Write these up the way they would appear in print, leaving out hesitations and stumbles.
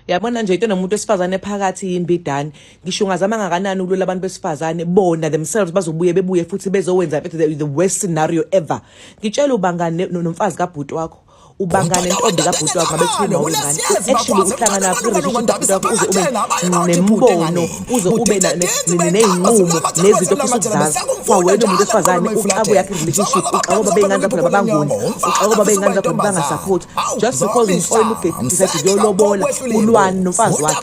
Yabona nje into nomuntu wesifazane phakathi yimbidane. Ngisho ungazama ngakanani ukulwela abantu besifazane, bona themselves bazobuye bebuye futhi bezowenza the worst scenario ever. Ngitshela ubangane nomfazi kabhuti wakho. Ubangane nentombi kabhuti wakho ngabe kuthiwa wengane. Actually uhlangana kwi-relationship kabhuti wakho uze ube nembono, uze ube ney'nqumo nezinto ofisa ukuzazi. Kwawena umuntu wesifazane uxako yakhe i-relationship, uxako baba bey'ngane zakho laba bangondli, uxako baba bey'ngane zakho bangasupport. Just because umfowenu decide ukuyolobola ulwani nomfazi wakhe.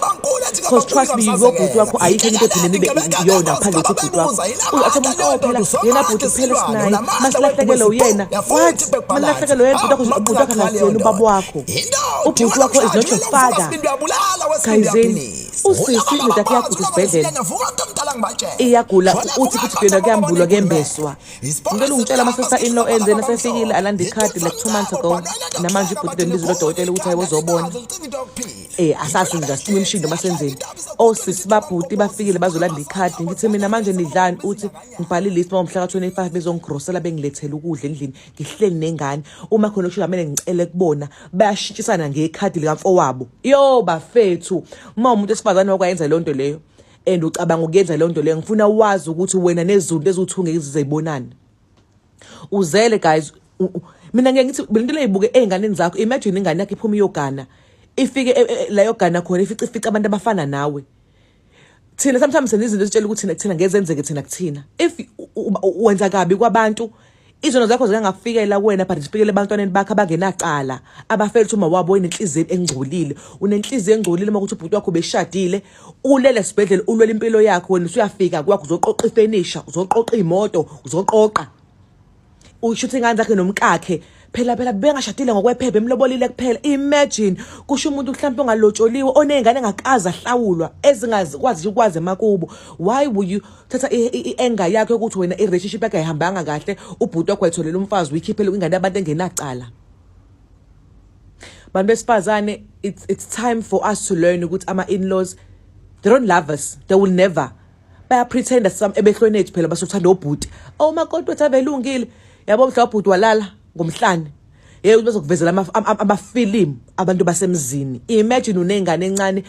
Because trust me, lo bhuti wakho ayikho enye into ephinde nibe iyona ngaphandle kokuthi ubhuti wakho. Uze athi umuntu, oh phela yena bhuti kuphela esinaye. Masilahlekelwe uyena. What? Malahlekelwe uyena ubhuti wakho, ubhuti wakho angasiyena ubaba wakho. Ubhuti wakho is not your father. Guys, usisi indoda yakhe iyagula esibhedlela, iyagula, uthi futhi kuyena kuyambulwa kuyembeswa. Ngicela ungitshela ama-sister in law enzeni asefikile alanda ikhadi like 2 months ago. Namanje ibhuti bembizile udokotela ukuthi hayi bozobona. Asazi nje asicima imshindo masenzeni. Osisi babhuti bafikile bazolanda ikhadi. Ngithi mina manje nidlani? Uthi ngibhale ilist ngomhla ka-25 bezongigrosela bengilethele ukudla endlini, ngihleli nengane. Uma khona okusho kumele ngicele kubona, bayashintshisana ngekhadi likamfowabo. Yo bafethu, uma umuntu esifazane wakwayenza leyo nto leyo and ucabanga ukuyenza leyo nto leyo, ngifuna wazi ukuthi wena nezulu eziwuthunge zizayibonani. Uzele guys, mina ngeke ngithi lento leyibuke ey'nganeni zakho. Imagine ingane yakho iphuma iyogana, ifike la yogana khona, ifice ifice abantu abafana nawe. Thina sometimes senza izinto esitshela ukuthi thina kuthina ngezenzeke thina kuthina. If wenza kabi kwabantu, izono zakho zingangakufikela kuwena, but zifikele ebantwaneni bakho abangenacala, abafela ukuthi uma wabo unenhliziyo engcolile. Unenhliziyo engcolile uma kuthi ubhuti wakho beshadile, ulele esibhedlela, ulwela impilo yakho, wena usuyafika kwakho uzoqoqa ifenisha, uzoqoqa iy'moto, uzoqoqa usho ukuthi ingane zakhe nomkakhe phela phela bengashadile ngokwephepha, emlobolile kuphela. Imagine kusho umuntu mhlawumbe ongalotsholiwe, oney'ngane engakaze ahlawulwa, ezingakwazi ukwazi emakubo. Why would you thatha i-anger yakho yokuthi wena i-relationship yakho ayihambanga kahle, ubhuti wakho wayitholela umfazi, uyikhiphele ingane yabantu engenacala? Bantu besifazane, it's time for us to learn ukuthi ama-in-laws, they don't love us. They will never. Bayapretenda some ebehlweni ethu phela, basukuthanda obhuti. Oh, makoti wethu avelungile, yabo. Mhla ubhuti walala ngomhlane, yey, bazokuvezela amafilimu abantu basemzini. Imagine unengane encane,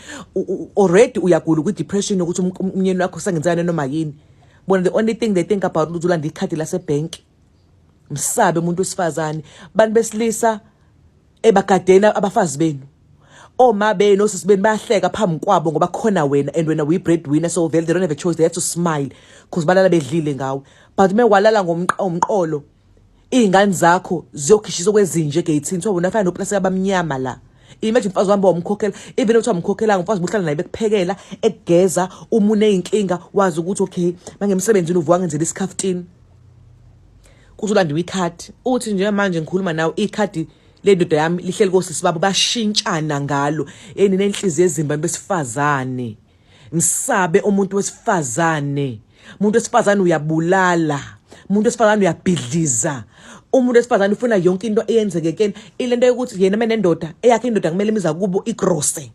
already uyagula kwi-depression yokuthi umnyeni wakho usangenzana noma yini. Bona, the only thing they think about ukuthi ulanda ikhadi lasebhenki. Msabe umuntu wesifazane. Bantu besilisa, ebagadeni abafazi benu, oma benu, osisi benu bayahleka phambi kwabo ngoba khona wena, and wena uyi-breadwinner, so vele they don't have a choice, they have to smile because balala bedlile ngawe. But uma walala ngomqolo, iy'ngane zakho ziyokhishiswa kwezinje egeyithini, kuthiwa wena fana noplastic abamnyama la. Imagine umfazi wami wamkhokhela, even kuthiwa umkhokhelanga, umfazi buhlala naye, bekuphekela, ekugeza. Uma uney'nkinga wazi ukuthi okay, mangemsebenzini uvuka ngenzela isikhaftini, kuzolandiwa ikhadi. Uthi njengamanje ngikhuluma nawe, ikhadi lendoda yami lihleli kosisi babo, bashintshana ngalo. Yeni nenhliziyo ezimbi abantu besifazane. Msabe umuntu wesifazane. Umuntu wesifazane uyabulala, umuntu wesifazane uyabhidliza, umuntu wesifazane ufuna yonke into eyenzeke kena. Ilento yokuthi yena menendoda eyakhe, indoda kumele imiza kubo igrose,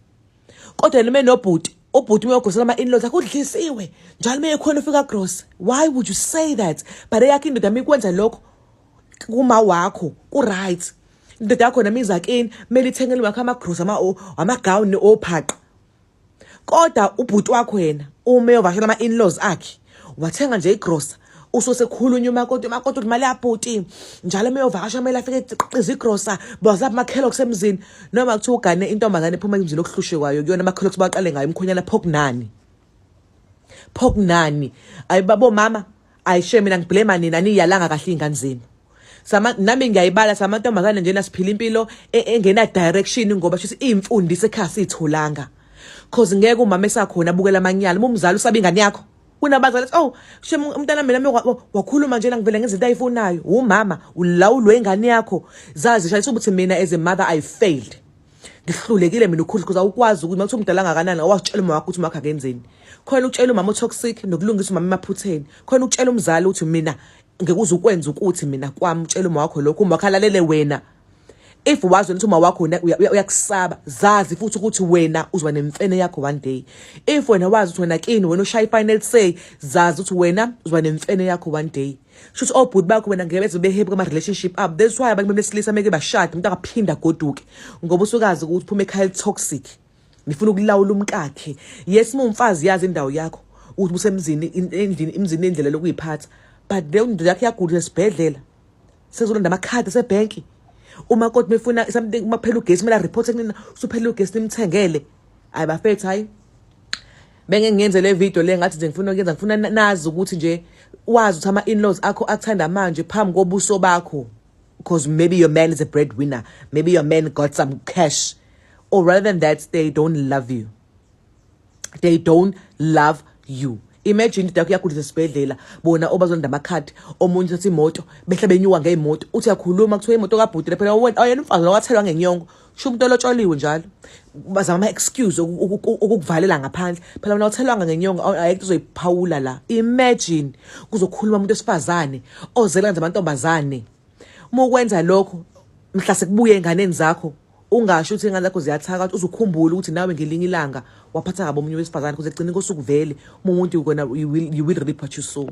kodwa yena menobhuti, ubhuti uyogrosela ama-in-laws akho, udlisiwe njalo uma ekhona ufika gross. Why would you say that? But eyakhe indoda mikwenza lokho kuma wakho ku-right. Indoda yakho nami izakini kumele ithengele wakho amagrosa, amagawuni ophaqa, kodwa ubhuti wakho yena uma eyovakashela ama-in-laws akhe wathenga nje igrosa, usosekhulunywa umakoti, umakoti uthi imali yabhuti njalo uma eyovakasha kumele afike eqiqiza igrosa, bawazapha ama-Kellogg's emzini. Noma kuthiwa ugane intombazane ephuma emzini okuhlushwe kwayo kuyona, ama-Kellogg's baqale ngayo umkhonyana. Pho kunani? Pho kunani? Ayi babomama, ayishe, mina ngiblema nina, aniyalanga kahle iy'ngane zenu. Sama nami ngiyayibala, samantombazane njena siphila impilo engena direction ngoba shuthi iy'mfundiso ekhaya siyitholanga, cause ngeke umama esakhona abukela amanyala. Uma umzali usaba ingane yakho, kunabazali athi, "Oh shem, umntana mina wakhuluma njena, ngivele ngenza into ayifunayo." Umama ulawulwe ingane yakho. Zazi shayisa ukuthi mina as a mother I failed, ngihlulekile mina ukukhulisa, because awukwazi ukuthi uma umdala ngakanani awasitshela uma wakho ukuthi umakho akenzeni. Khona ukutshela umama otoxic nokulungisa umama emaphutheni, khona ukutshela umzali ukuthi mina ngeke uze ukwenze ukuthi mina kwami. Utshela uma wakho lokho, uma wakho alalele wena. If wazi ukuthi uma wakho uyakusaba, zazi futhi ukuthi wena uzoba nemfene yakho one day. If wena wazi ukuthi wena kini wena ushaya i-final say, zazi ukuthi wena uzoba nemfene yakho one day. Shuthi obhuti bakho wena ngeke beze behappy kwama-relationship abo. That's why abantu besilisa meke bashade, umuntu akaphinda agoduke, ngoba usukazi ukuthi uphuma ekhaya eli-toxic. Nifuna ukulawula umkakhe. Yes, uma umfazi yazi indawo yakho ukuthi usemzini, endlini, emzini, indlela lokuyiphatha, but leyo ndoda yakho iyagula esibhedlela, sezolanda amakhadi asebhenki. Umakoti mefuna something, uma phela ugesi kumele report kunina, usuphela ugesi, nimthengele. Hayi bafethu, hayi, benge ngiyenze le video le, ngathi nje ngifuna ukuyenza, ngifuna nazi ukuthi nje wazi ukuthi ama-in-laws akho akuthanda manje phambi kobuso bakho because maybe your man is a breadwinner, maybe your man got some cash, or rather than that, they don't love you. They don't love you. Imagine indoda yakho iyagulisa esibhedlela, bona obazolanda amakhadi, omunye uthatha imoto, behla benyuka ngey'moto. Uthi uyakhuluma, kuthiwa imoto kabhuti le. Phela wena umfazi lo wathelwa ngenyongo, sho umuntu olotsholiwe njalo. Bazama ama-excuse ukukuvalela ngaphandle. Phela wena awuthelwanga ngenyongo, ayikho uzoyiphawula la. Imagine kuzokhuluma umuntu wesifazane ozela nje amantombazane. Uma ukwenza lokho, mhla sekubuye ey'nganeni zakho, ungasho ukuthi iy'ngane zakho ziyathaka, uzukhumbula ukuthi nawe ngelinye ilanga waphatha kabi omunye wesifazane, kuze ekugcineni kosuku vele uma umuntu you will reap what you sow.